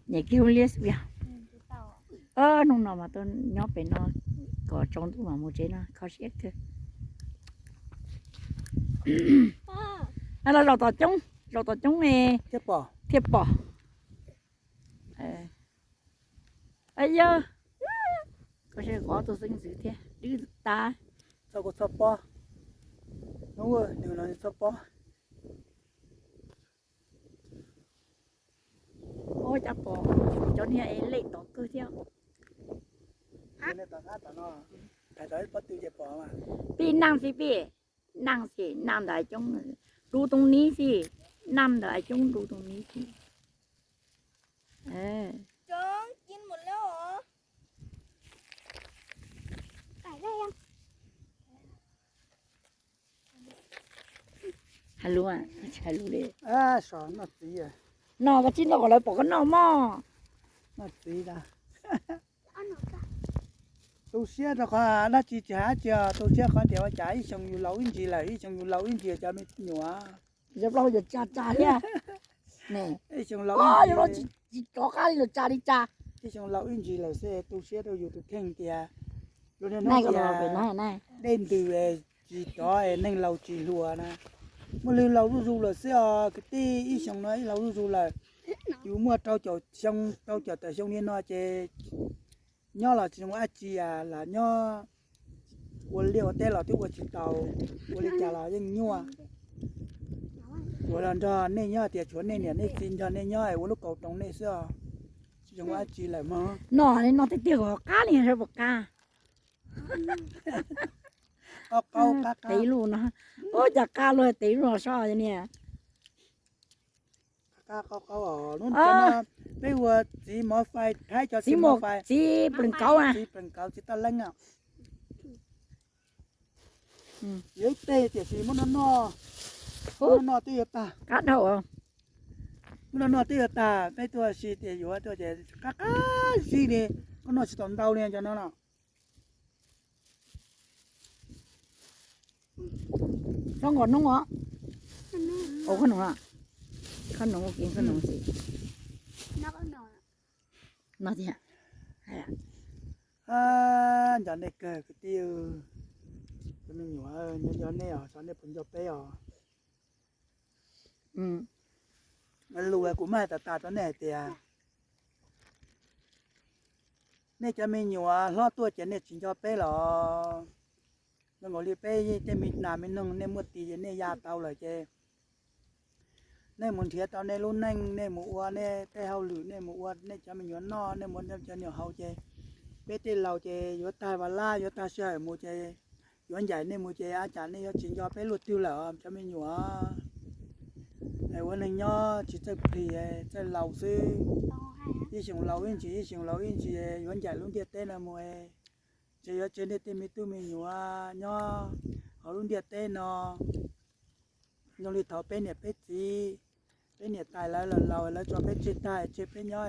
Nyem kiag lub liab xwb yog. Hnub no mas tuaj nyob pem no kom tsaus ntuj mam mus tsev no kho siab kawg. Los zaum tom coob, zaum tom coob thiaj pom. Yog, koj seb ob tug xeeb ntxwv thiab dwb tas. Txhob kua txhob pob, hnub no txhob pob. Cov niag lej tod kawg thiab. Pib naj xwb pib, naj xwb naj ntawd coob, du too nib xwb, naj ntawd coob du too nib xwb. Hais lus, hais lus li. Noj txiv, no koj tsis noj kom lawv pom koj noj mog. Noj txiv, tu siab rau qhov dab tsi tsis hais dab tsi, tu siab qhov tias ua cas ib xyoo yus laus ib ntsis lawm, ib xyoo yus laus ib ntsis cov me nyuam. Yog plaub yuav tsa tsa thiab. Ib xyoo laus ib ntsis, tsis rov qab li, yuav tsa li tsa. Ib xyoo laus ib ntsis lawm xwb tu siab rau yus tus kheej tias lub niag hnub tias dej ntws tsis rov, neeg laus tsis hluas na. Muaj li laus zuj zus lawm xwb os kwv tij, ib xyoo no ib laus zuj zus lawm. Yus muaj rau caum xyoo, rau caum tawm xyoo li no ces nyob los tsis zoo dab tsi, lam nyob ua liaj ua teb los twb ua tsis tau, ua li cas los yeej nyuaj. Ua los nrog nej nyob tias tshuav nej niam nej txiv nrog nej nyob ua lub kaus roos nej xwb os. Tsis zoo dab tsi lawm mog. Noj li no tiag tiag kom qab li sawv puas qab. Qab qab qab qab. Tes ib lub no, ua cas qab luaj tes ib lub no soj niag. Qab qab qab qab os, lub no peb ua txiv mov fais, Thaib cov txiv mov fais, txiv plees kauv, txiv plees kauv, txiv taj leeb. Yuav ib teg tiam sis muab noj noj, muab noj noj twb yuav tag. Muab noj noj twb yuav tag, peb tuaj si tias yuav tuaj ces qab qab zib li, muab noj tsis tau ntau li cov no no. Txhob nqos noob os. Ua khaub noom, khaub noom, khaub noom xwb. No tiag. Nco nej kawg kwv tij, cov me nyuam, nco nco nej os, xyov nej puas nco peb os. Lus kuv maj tas tas rau nej hais tias nej cov me nyuam hlob tuaj ces nej tsis nco peb los? Zoo nkaus li peb tej me nas me noog nej muaj tis ces nej ya tau lawm ces nej mus nrhiav tau nej lub neej, nej mus ua nej tej hauj lwm, nej mus ua nej cov me nyuam noj, nej mus ua nej cov me nyuam haus ces peb tej laus ces yuav tag vaj lab, yuav tag sij hawm mus ces yuav ncaim nej mus ces ua cas nej yuav tsis nco peb luaj twg lawm cov me nyuam? Ua neeg nyob tsis txawj plig, txawj laus xwb. Ib xyoos laus ib ntsis, ib xyoos laus ib ntsis yuav ncaim lub ntiaj teb no mus, ces yuav tseg nej tej me tub me nyuam nyob hauv lub ntiaj teb no. Zoo li thaum peb niam peb txiv, peb niam tais lawv los laus lawv tso peb tseg tag tseg peb nyob,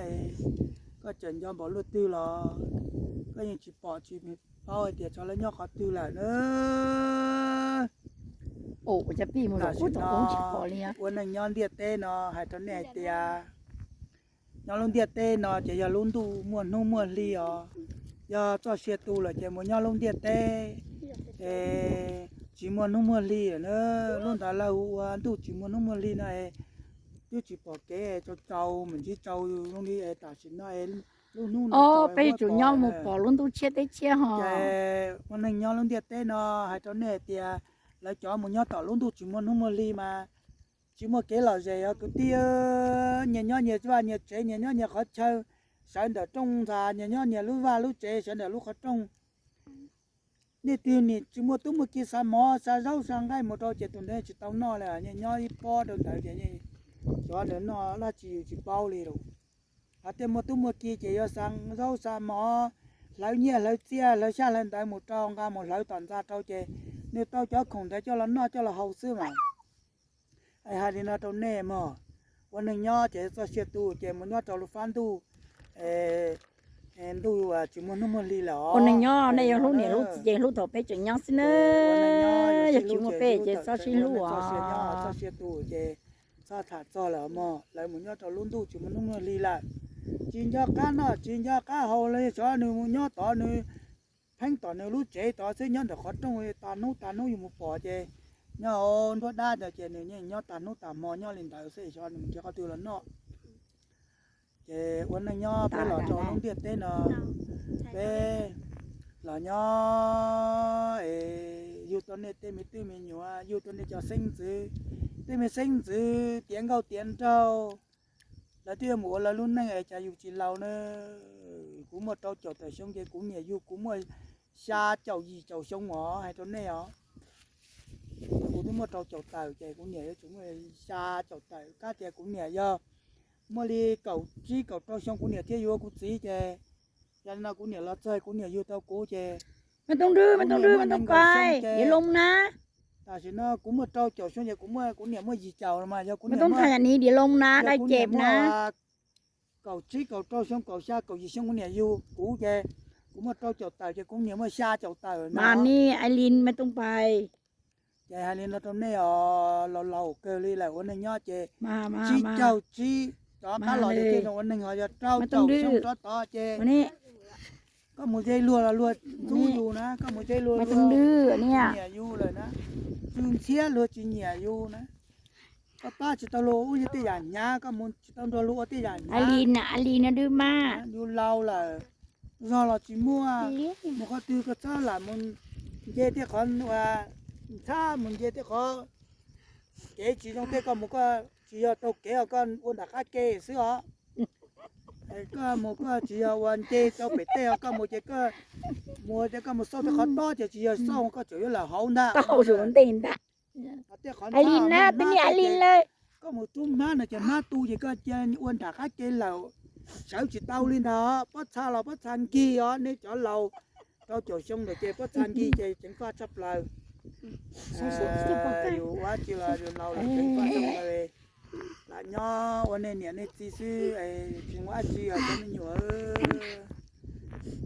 koj tseem nco npaum luaj twg los koj yeej tsis pom tsis paub hais tias tsov lawv nyob qhov twg lawm na. Tam sim no ua neeg nyob ntiaj teb no hais rau nej hais tias nyob lub ntiaj teb no ces yog lub ntuj muaj hnub muaj hli os. Yog txoj sia tu lawm ces mus nyob lub ntiaj teb tsis muaj hnub muaj hli lawm na. Lub ntawd lawv hu ua ntuj tsis muaj hnub muaj hli no, twb tsis pom kev, tsaus tsaus mus ntsib tsaus zoo li tam sim no lub hnub no peb tsuas nyob mus pom lub ntuj tshiab teb tshiab ho. Ua neeg nyob lub ntiaj teb no hais rau nej hais tias lawv cov mus nyob tom lub ntuj tsis muaj hnub muaj hli mas tsis muaj kev lom zem os kwv tij. Nyias nyob nyias vaj nyias tsev, nyias nyob nyias qhov chaw, sawv ntawm rooj ntxas, nyias nyob nyias lub vaj lub tsev, sawv ntawm lub qhov rooj. Nej twg nim tsis muaj tub muaj ki xa mov xa zaub xa nqaij mus rau ces tus ntawd tsis tau noj li, nyias nyob ib pob rau ntawd ces cov ntawd noj dab tsi yus tsis paub li lawm. Hos tej muaj tub muaj ki ces yuav xa zaub xa mov, hlawv nyiaj hlawv txiaj hlawv xyab hlawv ntawv mus rau, nqa mus hlawv tom ntxa rau ces nws tau cov khoom ntawd coj los noj coj los haus xwb mas. Es hais li no rau nej mog, ua neeg nyob ces txoj sia tu ces mus nyob rau lub fab ntuj, ntuj tsis muaj hnub muaj hli lawm os. Ua neeg nyob nej yuav hlub niam hlub txiv ces hlub thaum peb tseem nyob xwb na. Yog tsis muaj peb ces txhob sib hlub os. Txoj sia tu ces txhob tham txog lawm mog, lawv mus nyob rau lub ntuj tsis muaj hnub muaj hli lawm. tsis nco qab noj tsis nco qab haus li, xyov nws mus nyob tod nws pheej tom nws lub tsev tod xwb, nyob ntawm qhov rooj tas hnub tas hnub yus mus pom ces nyob hauv nruab dab ntawd ces nws yeej nyob tas hnub tas hmo nyob li ntawd xwb, xyov nws mus nrhiav qhov twg los noj. Ces ua neej nyob peb los rau lub ntiaj teb no, peb los nyob es yug tau nej tej me tub me nyuam, yug tau nej cov xeeb ntxwv, tej me xeeb ntxwv tiav nkauj tiav nraug, lawv twb yuav mus ua lawv lub neej es cas yus tsis laus na. Kuv muaj rau caum tawm xyoo ces kuv niam yug kuv muaj xya caum yim caum xyoo os, hais rau nej os. Kuv twb muaj rau caum tawm ces kuv niam yuav tsum muaj xya caum tawm, kab tias kuv niam yog muaj li kaum tsib kaum rau xyoo kuv niam thiaj yuav kuv txiv ces, yog li no kuv niam los txog kuv niam yug tau kuv ces, Maiv Tooj Dwb, Maiv Tooj Dwb, Maiv Tooj Pais, diav loo na. Tam sim no kuv muaj rau caum xyoo ces kuv muaj, kuv niam muaj yim caum los mas yog kuv niam muaj, yog kuv niam muaj kaum tsib kaum rau xyoo, kaum xya kaum yim xyoo kuv niam yug kuv ces kuv muaj rau caum tawm ces kuv niam muaj xya caum tawm na. Mas ne, Ais Lin, Maiv Tooj Pais, ces hais li no rau nej os, laus laus kawg li lawm ua neej nyob ces tsib caug tsib rov qab los ces thiaj zoo ua neej, ho yog rau caum xyoo rov tod ces koj mus nce luag los luag ntxub yus na, koj mus nce luag luag tsis nyiam yus lawm na, tsw ntxhiab luag tsis nyiam yus na. Koj pab tsis tau luag ua tej yam hnyav, koj mus tsis tau nrog luag ua tej yam hnyav, yus laus lawm, zog los tsis muaj, mus qhov twg koj txhob lam mus nce tej qhov ntxhab, mus nce tej qhov kev tsis zoo tej, koj mus koj tsis yog taug kev os, koj ua nram qab ke xwb os. Koj mus koj tsis yog ua nce rau pem tej os, koj mus ces koj mus ces koj mus xauj tej qhov tob ces tsis yog xauj, koj tseem yuav lawm hauv ntag. Tej qhov ntxhab, koj mus rub hmab no ces hmab tu ces koj cia ua nram qab ke lawm, sawv tsis tau li ntag. Pob txha los pob txha nkig os, nej cov laus rau caum xyoo lawm ces pob txha nkig ces ceev faj tshaj plaws. Yus ua dab tsi los yus laus lawm ceev faj tshaj plaws. Lam nyob ua nej niam nej txiv xwb, tsis muaj dab tsi os cov me nyuam,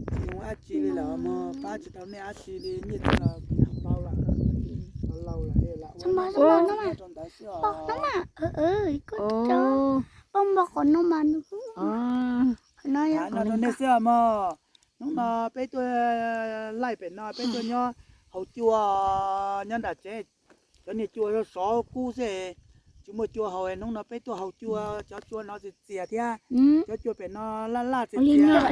tsis muaj dab tsi li lawm mog, pab tsis tau nej dab tsi li, nyiaj txiag los tau lawm, laus lawm lam ua rau ntawd xwb os. Hais no rau nej xwb os mog. Hnub no peb tuaj laij pem no peb tuaj nyob haus cua nyob nram tsev, cov niag cua sov kub xwb, tsis muaj cua haus, hnub no peb tuaj haus cua, cov cua no txias txias thiab, cov cua pem no laj laj txias txias.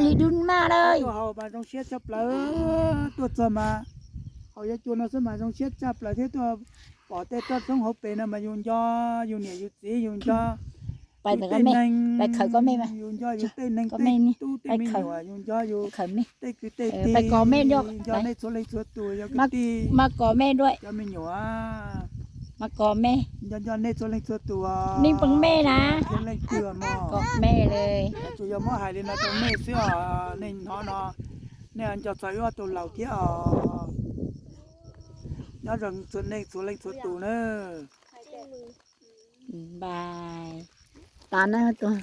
Tuaj haus mas zoo siab tshaj plaws, tuaj txog mas haus cov cua no xwb mas zoo siab tshaj plaws thiab, tuaj pom tej toj roob hauv pes no mas yus nco yus niam yus txiv, yus nco yus tej neeg, yus nco yus tej neeg tej tub tej me nyuam, yus nco yus tej kwv tej tij, nco nej txhua leej txhua tus yog kwv tij, cov me nyuam, nco nco nej txhua leej txhua tus, leej twg os mog. Tsuas yog muab hais li no rau nej xwb os, nej hnov no nej nco txog ib ob tug laus thiab os. Nyob zoo txhua leej txhua tus na. Tas na tus.